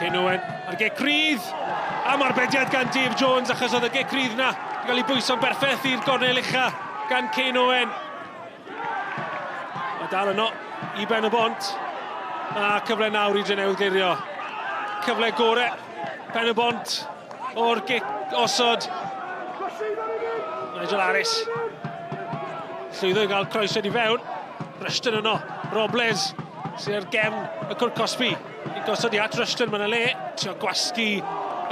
Cyn Owen a'r gic rydd! Am arbediad gan Dave Jones achos oedd y gic rydd na yn cael ei bwyso'n berffaith i'r gornel ucha gan Kane Owen. Mae dal yno i Ben y Bont. A cyfle nawr i Drenewydd glirio. Cyfle gore Ben y Bont o'r gic osod. Nigel Harris. Llwyddo i gael croesiad i fewn. Rushton yno. Robles sydd ar gefn y cwrt cosbi. I gosod i at Rushton, mae'n le. Trio gwasgu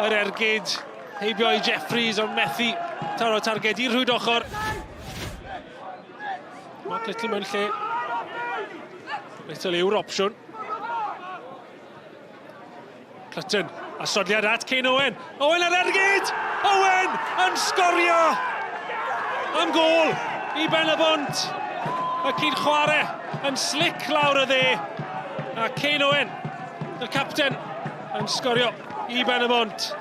yr ergyd. Heibio i Jeffries ond methu taro targed i'r rhwyd ochr. Mark Little mewn lle. Little yw'r opsiwn. Clutton, a sodliad at Kane Owen. Owen ar ergyd! Owen yn sgorio! Am gôl i Ben y Bont. Y cyd chwarae yn slic lawr y dde. A Kane Owen, y capten, yn sgorio i Ben y Bont.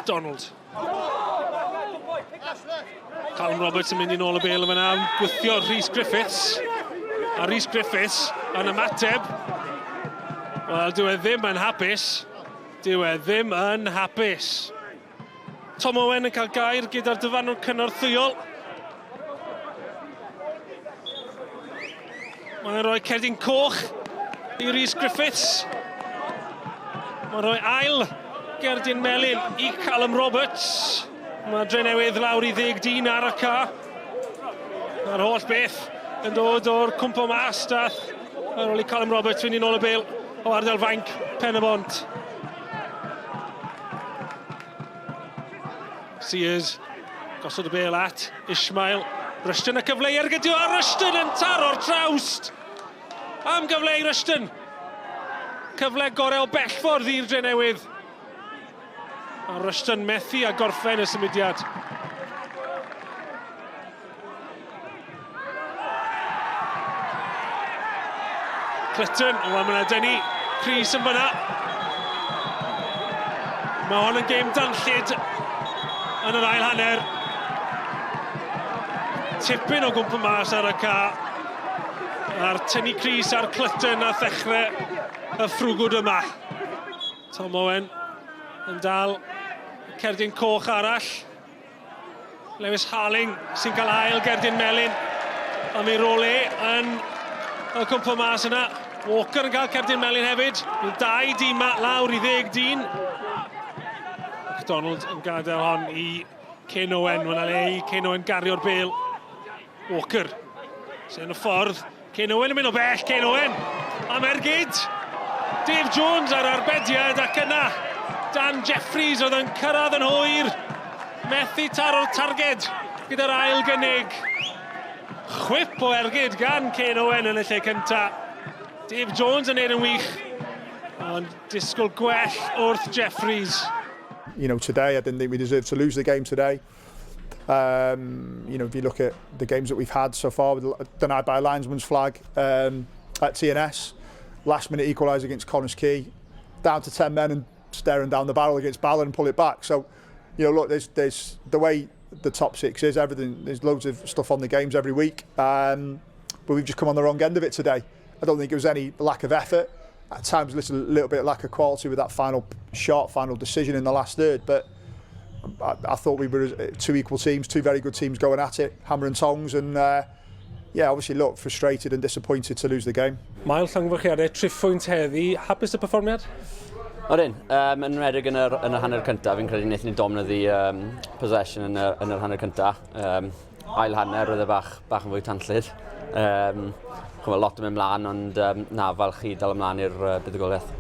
McDonald. Callum Roberts yn mynd i nôl y bel yn fyna, gwthio Rhys Griffiths. A Rhys Griffiths yn ymateb. Wel, dyw e ddim yn hapus. Dyw e ddim yn hapus. Tom Owen yn cael gair gyda'r dyfarnwr cynorthwyol. Mae'n rhoi cerdyn coch i Rhys Griffiths. Mae'n rhoi ail gerdyn melyn i Callum Roberts. Mae Drenewydd lawr i ddeg dyn ar y ca. Mae'r holl beth yn dod o'r cwmpo mas dath ar ôl i Callum Roberts fynd i nôl y bel o ardal fainc Pen y Bont. Sears gosod y bel at Ishmael. Rushton y cyfle i ergydio a Rushton yn taro'r trawst! Am gyfle i Rushton! Cyfle gorau o bell ffordd i'r Drenewydd. A Rushton methu a gorffen y symudiad. Clutton, wel mae yna dynnu Cris yn fyna. Mae hon yn gêm danllyd yn yr ail hanner. Tipyn o gwmpa mas ar y ca. A'r tynnu Cris a'r Clutton a ddechrau y ffrwgwd yma. Tom Owen yn dal cerdyn coch arall. Lewis Harling sy'n cael ail gerdyn melyn am ei rôl e yn y cwmpo mas yna. Walker yn cael cerdyn melyn hefyd. Bydd dau dîm ma lawr i ddeg dyn. McDonald yn gadael hon i Ken Owen. Mae'n le i Ken Owen gario'r bel. Walker sy'n y ffordd. Ken Owen yn mynd o bell, Ken Owen am ergyd. Dave Jones ar arbediad ac yna Dan Jeffries oedd yn cyrraedd yn hwyr. Methu taro'r targed gyda'r ail gynnig. Chwip o ergyd gan Ken Owen yn y lle cynta. Dave Jones yn neud yn wych, ond disgwyl gwell wrth Jeffries. You know, today I didn't think we deserved to lose the game today. Um, you know, if you look at the games that we've had so far, with denied by a linesman's flag um, at TNS, last minute equaliser against Connah's Quay, down to 10 men and staring down the barrel against Ballard and pull it back. So, you know, look, there's, there's the way the top six is, everything, there's loads of stuff on the games every week. Um, but we've just come on the wrong end of it today. I don't think it was any lack of effort. At times, a little, little bit lack of quality with that final shot, final decision in the last third. But I, I thought we were two equal teams, two very good teams going at it, hammer and tongs, and uh, yeah, obviously look frustrated and disappointed to lose the game. Mael llongyfarchiadau, triphwynt heddi, hapus y perfformiad? Odyn, um, yn enwedig yn yr, yn yr hanner cyntaf, fi'n credu wnaethon ni dominyddu um, possession yn y, yn yr hanner cyntaf. Um, ail hanner, roedd e bach, bach yn fwy tanllyd. Um, chymod, lot yn mynd mlaen, ond um, na, falch i dal ymlaen i'r uh, buddugoliaeth.